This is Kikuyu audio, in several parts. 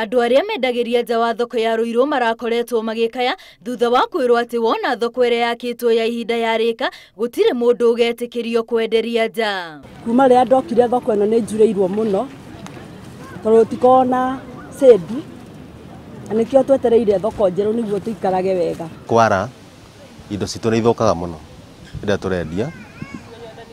Andũ arĩa mendagĩria nja wa thoko ya Ruiru marakoretwo magĩkaya thutha wa kwĩrwo atĩ wona thoko ĩrĩa yakĩtwo ya ihinda yarĩka gũtirĩ mũndũ ũgetĩkĩrio kwenderia nja. Kuma rĩrĩa ndokire thoko ĩno nĩ njurĩirwo mũno tondũ tũtikoragwo na cedi na nĩkĩo twetereire thoko njerũ nĩguo tũikarage wega. Kwara indo citũ nĩ ithũkaga mũno rĩrĩa tũrendia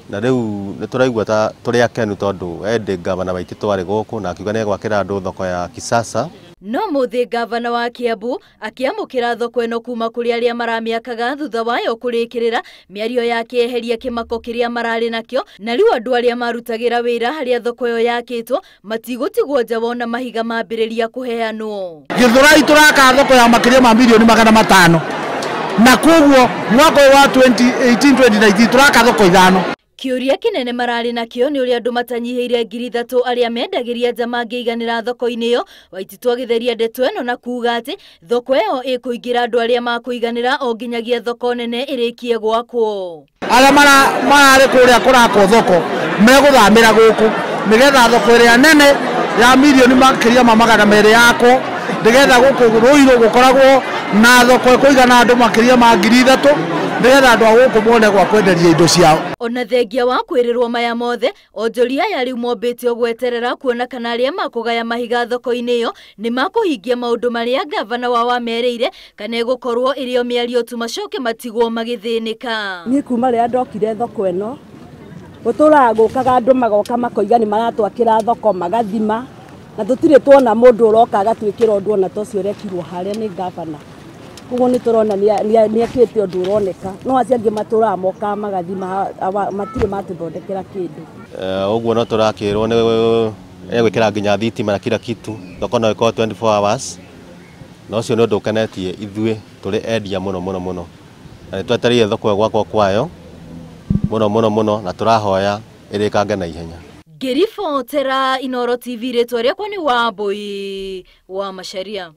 na rĩu nĩ tũraigua ta tũrĩ akenu tondũ ende gavana Waititu arĩ gũkũ na akiuga nĩ egwakĩra andũ thoko ya kisasa. No mũthĩ gavana wa Kiambu akĩamũkĩra thoko ĩno kuma kũrĩ arĩa maramĩakaga thutha wayo kũrĩkĩrĩra mĩario yake eheria kĩmako kĩrĩa mararĩ nakĩo, na rĩu andũ arĩa marutagĩra wĩra harĩa thoko ĩyo yakĩtwo matigũtigwo nja wona mahiga mambĩrĩria kũheanwo. Githurai tũraka thoko ya makĩria ma mirioni 500 na koguo mwaka wa 2018-2019 tũraka thoko 5. Kĩũria kĩnene mararĩ nakĩo nĩ ũrĩa andũ matanyihĩire 3,000 arĩa mendagĩria nja mangĩiganĩra thoko-inĩ ĩyo. Waititu agĩtheria ndeto ĩno na kuuga atĩ thoko ĩyo ĩkũingĩra andũ arĩa makũiganĩra o nginyagia thoko nene ĩrĩkie gwakwo. Arĩa mararĩ kũrĩa kũrakwo thoko megũthamĩra gũkũ nĩgetha thoko ĩrĩa nene ya mirioni makĩria ma 200 yakwo, nĩgetha gũkũ Ruiru gũkoragwo na thoko ĩkũigana andũ makĩria ma 3,000 nĩgetha andũ a gũkũ mone gwa kwenderia indo ciao. Ona thengia wa kwĩrĩrwo maya mothe, onjoria aya rĩu mombĩte gweterera kuona kana arĩa makũgaya mahiga thoko-inĩ ĩyo nĩ makũhingia maũndũ marĩa gavana wao amerĩire kana ĩgũkorwo ĩrĩ o mĩario tu macoke matigwo magĩthĩnĩka. Niĩ kuma rĩrĩa ndokire thoko ĩno gũtũraga gũkaga andũ magoka makoiga nĩ maratwakĩra thoko magathima, na tũtirĩ tuona mũndũ ũroka agatwĩkĩra ũndũ ona ta ũcio ũrekirwo harĩa nĩ gavana. Koguo nĩ tũrona nĩ ekĩte ũndũ ũroneka, no acio angĩ matũraga mokaga magathima matirĩ matũthondekera kĩndũ. Ũguo no tũrakĩrwo nĩ egwĩkĩra nginya thitima na kila kitu, thoko no ĩkorwo 24 hours, na ũcio nĩ ũndũ ũkenetie ithuĩ tũrĩ endia mũno mũno mũno, na nĩ twetereire thoko ĩyo gwakwo kwayo mũno mũno mũno na tũrahoya ĩrĩkange na ihenya. Ngĩribotera Inooro TV, rĩtwa rĩakwa nĩ Wambui wa Macharia.